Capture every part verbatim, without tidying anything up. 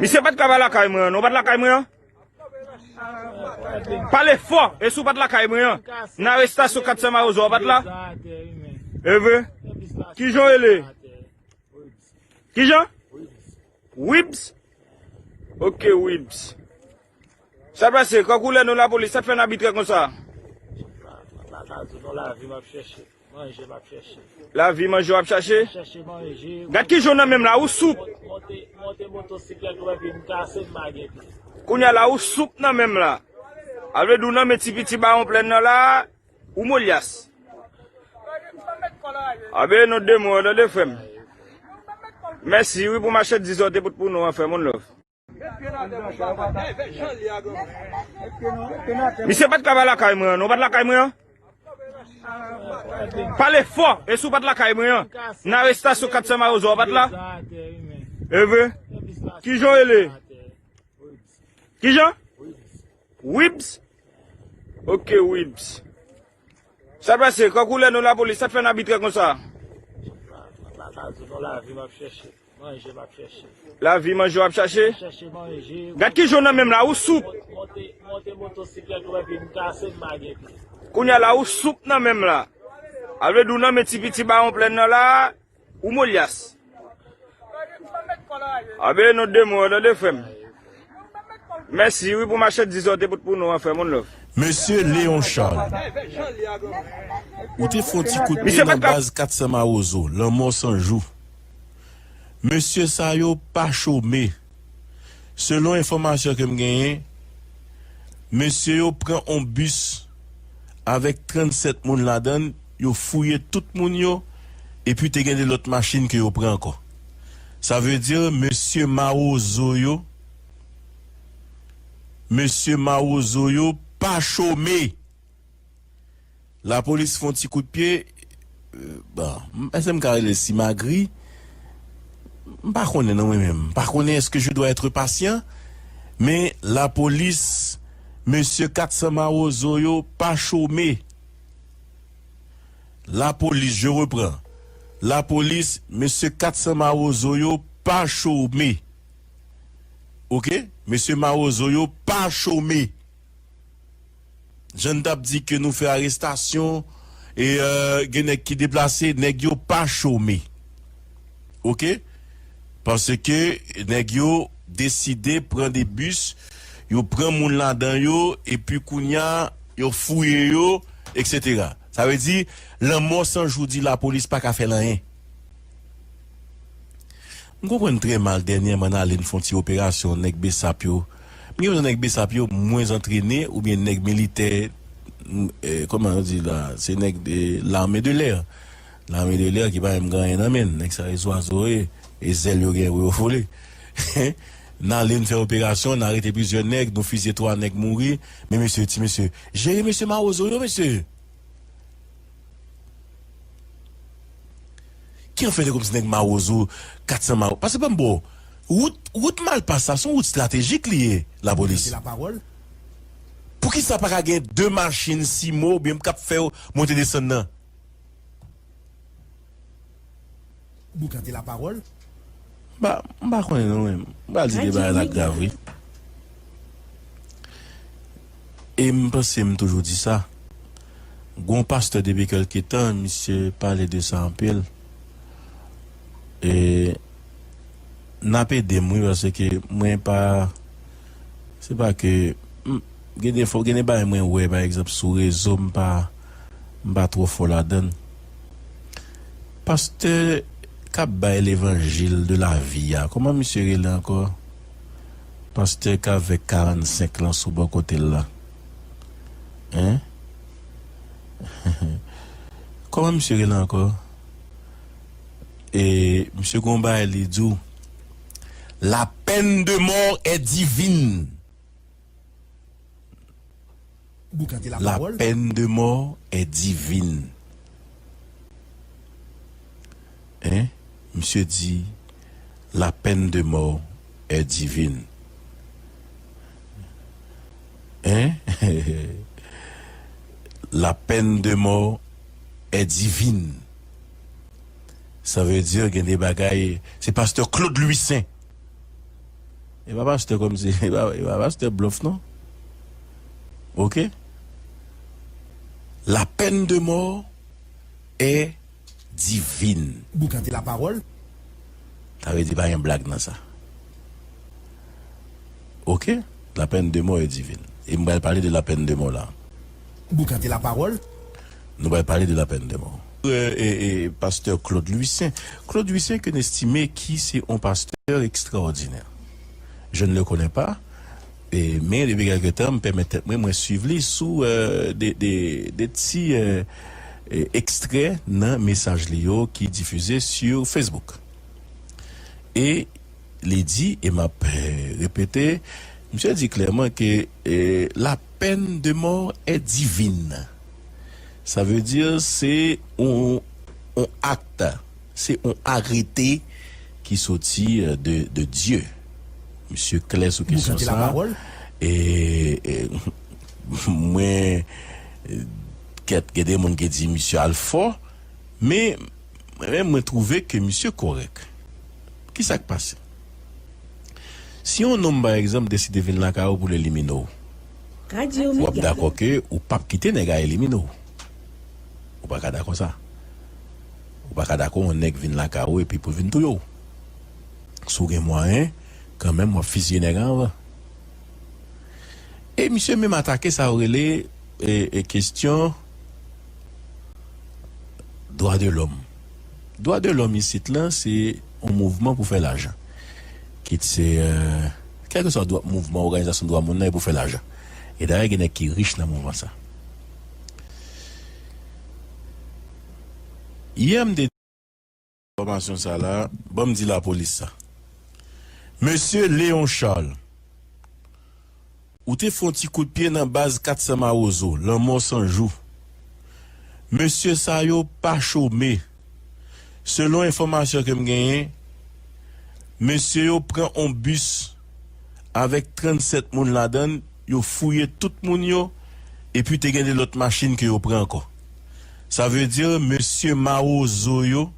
Misye pa t ka pa lakay mwen an, non, ou pa t lakay mwen an? Pale fò, e si w pa t lakay mwen an? Nan arestasyon kat san Mawozo, ou pa t la? Evre? Kijan w rele? Kijan? Wibs? Ok, Wibs. Sa pase, kankou lè nou lapolis, sa t fè n abitrè konsa? Lavi, manje w ap chache. Lavi, manje w ap chache? Chache manje. Gad ki jan w nan menm la, ou soup. Monte, monte motosiklèt ou epi m kase m pa gen pye. Kounye a la, ou soup nan menm la. A vle di w nan men ti piti bawon plèn nan la, ou molyas. Abe, non de mo, non de frè m. Mèsi, wi, pou machandiz ou te pote pou nou an, frè m, on love. Misye pa t ka pa lakay mwen an, non, ou pa t lakay mwen an? Pale fò, e si w pa t lakay mwen an? Nan arestasyon kat san Mawozo, ou pa t la? Evre? Kijan w rele? Kijan? Wibs? Ok, Wibs. Sa pase, kankou lè nou lapolis, sa t fè n abitrè konsa? Lavi, manje w ap chache. Lavi, manje w ap chache? Chache manje. Gad ki jan w nan menm la, ou soup. Monte, monte motosiklèt ou epi m kase m pa gen pye. Kounye a la, ou soup nan menm la. A vle di w nan men ti piti bawon plèn nan la, ou molyas. Abe, non de mo, non de frè m. Mèsi, wi, pou machandiz ou te pote pou nou an, frè m, on love. Mesye Léon Charles, ou te fè yon ti kout pye nan baz kat san Mawozo, lanmò san jou. Mesye sa yo pa chome. Selon enfòmasyon ke m genyen, mesye yo pran yon bis avèk trannsèt moun ladan l, yo fouye tout moun yo, epi te gen de lòt machin ke yo pran ankò. Sa vle di, mesye Mawozo yo, mesye Mawozo yo pa chome. Lapolis fè yon ti kout pye. Euh, bon, m, èske m ka rele l simagri? M pa konnen non mwen menm. M pa konnen èske je dois être patient, men lapolis, mesye kat san Mawozo yo pa chome. Lapolis, je reprends. Lapolis, mesye kat san Mawozo yo pa chome. Ok? Mesye Mawozo yo pa chome. Jan n t ap di ke nou fè arestasyon, e, euh, gen nèg ki deplase, nèg yo pa chome. Ok? Paske nèg yo deside pran de bis, yo pran moun ladan yo, epi kounye a, yo fouye yo, etsetera. Sa vle di, lanmò san jou di lapolis pa ka fè l anyen. M konprann trè mal dènyèman n ale n fè yon ti operasyon nèg besap yo. M gen yon nèg besap yo mwens antrene oubyen nèg militè, m, eh, kòman yo di la, se nèg de l'armée de l'air. L'armée de l'air ki pa menm gen anyen nan men l. Nèg sa yo zwazo ye, e zèl yo gen pou yo vole. N ale n fè operasyon, n arete plizyè nèg, nou fizye twa nèg mouri. Men mesye, ti mesye, jere mesye Mawozo yo, mesye. Ki an fè kòmsi nèg Mawozo, kat san Mawozo. Pase ban m bo. Wout, wout Malpas la, se yon wout estratejik li ye, lapolis. Poukisa pa ka gen de machin simo oubyen k ap fè w monte desann nan? Boukante lapawòl. M pa, m pa konnen non, men m pral di de bagay la grav, wi. E m panse m toujou di sa. Gon pastè depi kèlke tan, misye pale de sa anpil. E n ap ede m, wi, paske mwen pa, se pa ke, m, gen de fwa, gen de bagay mwen wè, pa egzanp, sou rezo, m pa, m pa twò fò ladan l. Pastè k ap bay levanjil de lavi a, kòman misye rele ankò? Pastè k avèk karannsenk lan sou bò kote l la. Hein? Kòman misye rele ankò? E misye gon bagay li di w, la peine de mort est divine. La peine de mort est divine. Hein? Misye di, la peine de mort est divine. Hein? La peine de mort est divine. Sa vle di gen de bagay, se pastè Claude Louissaint. E pa pastè kòmsi, e pa, e pa pastè blòf non. Oke? La peine de mort est divine. Boukante lapawòl. Sa vle di pa gen blag nan sa. Oke? La peine de mort est divine. E m pral pale de la peine de mort la. Boukante lapawòl. Nou pral pale de la peine de mort. Euh, et, et pasteur Claude Louissaint. Claude Louissaint ke n estime ki se yon pastè ekstraòdinè. Je ne le connais pas. E, men depi kèlke tan, m pèmèt tèt mwen, mwen swiv li sou euh, de, de, de ti euh, euh, ekstrè nan mesaj li yo ki difize sou Facebook. E li di, e m ap euh, repete, misye di klèman ke euh, la peine de mort est divine. Sa vle di se yon, yon akt, se yon arete ki soti euh, de, de Dye. Misye klè sou kesyon sa. E, e mwen kèt gen de moun ki di misye al fò, men mwen menm mwen twouve ke misye kòrèk. Kisa k pase? Si yon nonm pa egzanp deside vin lakay ou pou l elimine w, w ap dakò ke ou p ap kite nèg a elimine w. Ou pa ka dakò sa. Ou pa ka dakò yon nèg vin lakay ou epi pou l vin touye w. Si w gen mwayen, kanmenm w ap fiziye nèg a anvan. E misye menm atake sa yo rele e, e kesyon dwa de lòm. Dwa de lòm isit lan se yon mouvman pou fè lajan. Kit se euh, kèlkeswa dwa, mouvman òganizasyon dwa moun nan e pou fè lajan. E dayè gen nèg ki rich nan mouvman sa. Yè m te enfòmasyon sa la, ban m di lapolis sa. Mesye Léon Charles, ou te fè yon ti kout pye nan baz kat san Mawozo, lanmò san jou. Mesye sa yo pa chome. Selon enfòmasyon ke m genyen, mesye yo pran yon bis avèk trannsèt moun ladan l, yo fouye tout moun yo, epi te gen de lòt machin ke yo pran ankò. Sa vle di, mesye Mawozo yo,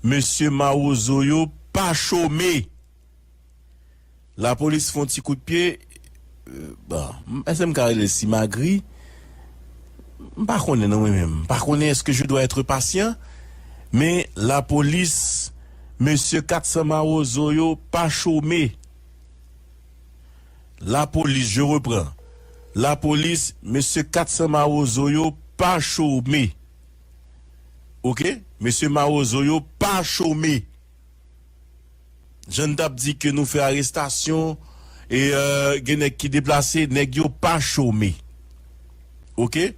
mesye Mawozo yo pa chome. Lapolis fè yon ti kout pye. Euh, bon, m- èske m ka rele simagri? M pa konnen non mwen menm. M pa konnen èske je dois être patient, men lapolis, mesye kat san Mawozo yo pa chome. Lapolis, je reprends. Lapolis, mesye kat san Mawozo yo pa chome. Oke? Mesye Mawozo yo pa chome. Jan n t ap di ke nou fè arestasyon e euh, gen nèg ki deplase, nèg yo pa chome. Oke?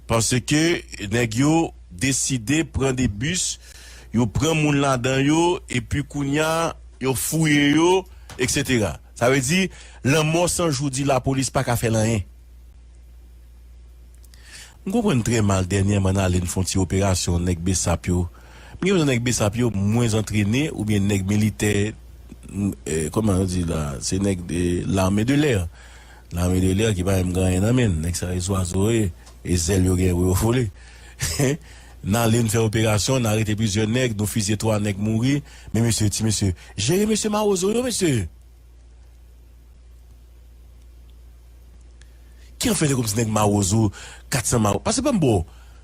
Paske nèg yo deside pran de bis, yo pran moun ladan yo, epi kounye a, yo fouye yo, etsetera. Sa vle di, lanmò san jou di lapolis pa ka fè l anyen. M konprann trè mal dènyèman n ale n fè yon ti operasyon nèg besap yo. M gen yon nèg besap yo mwens antrene oubyen nèg militè, m, eh, kòman yo di la, se nèg de l'armée de l'air. L'armée de l'air ki pa menm gen anyen nan men l. Nèg sa yo zwazo ye, e zèl yo gen pou yo vole. N ale n fè operasyon, n arete plizyè nèg, nou fizye twa nèg mouri. Men mesye, ti mesye, jere mesye Mawozo yo, mesye. Ki an fè kòmsi nèg Mawozo, kat san Mawozo. Paske ban m bo,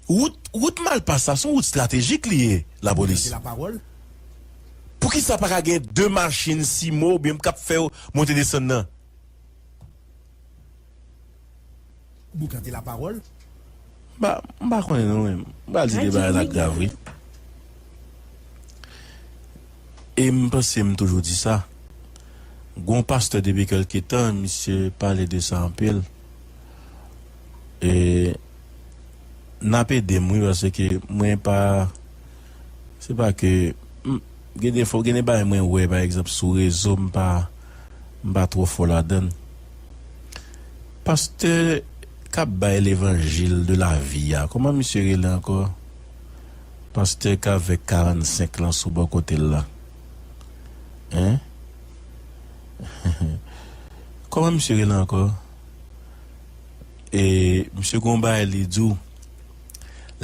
wout, wout Malpas la, se yon wout estratejik li ye, lapolis. Poukisa pa ka gen de machin simo oubyen k ap fè monte desann nan? Boukante lapawòl. M pa, m pa konnen non, men m pral di de bagay la grav, wi. E m panse m toujou di sa. Gon pastè depi kèlke tan, misye pale de sa anpil. E n ap ede m, wi, paske mwen pa, se pa ke, m, gen de fwa, gen de bagay mwen wè, pa egzanp, sou rezo, m pa, m pa twò fò ladan l. Pastè k ap bay levanjil de lavi a, kòman misye rele ankò? Pastè k avèk karannsenk lan sou bò kote l la. Hein? Kòman misye rele ankò? E misye gon bagay li di w.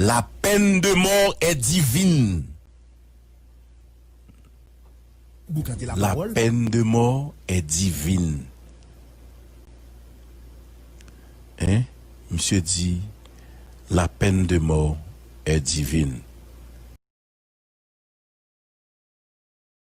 La peine de mort est divine. La peine de mort est divine. Hein? Misye di, la peine de mort est divine.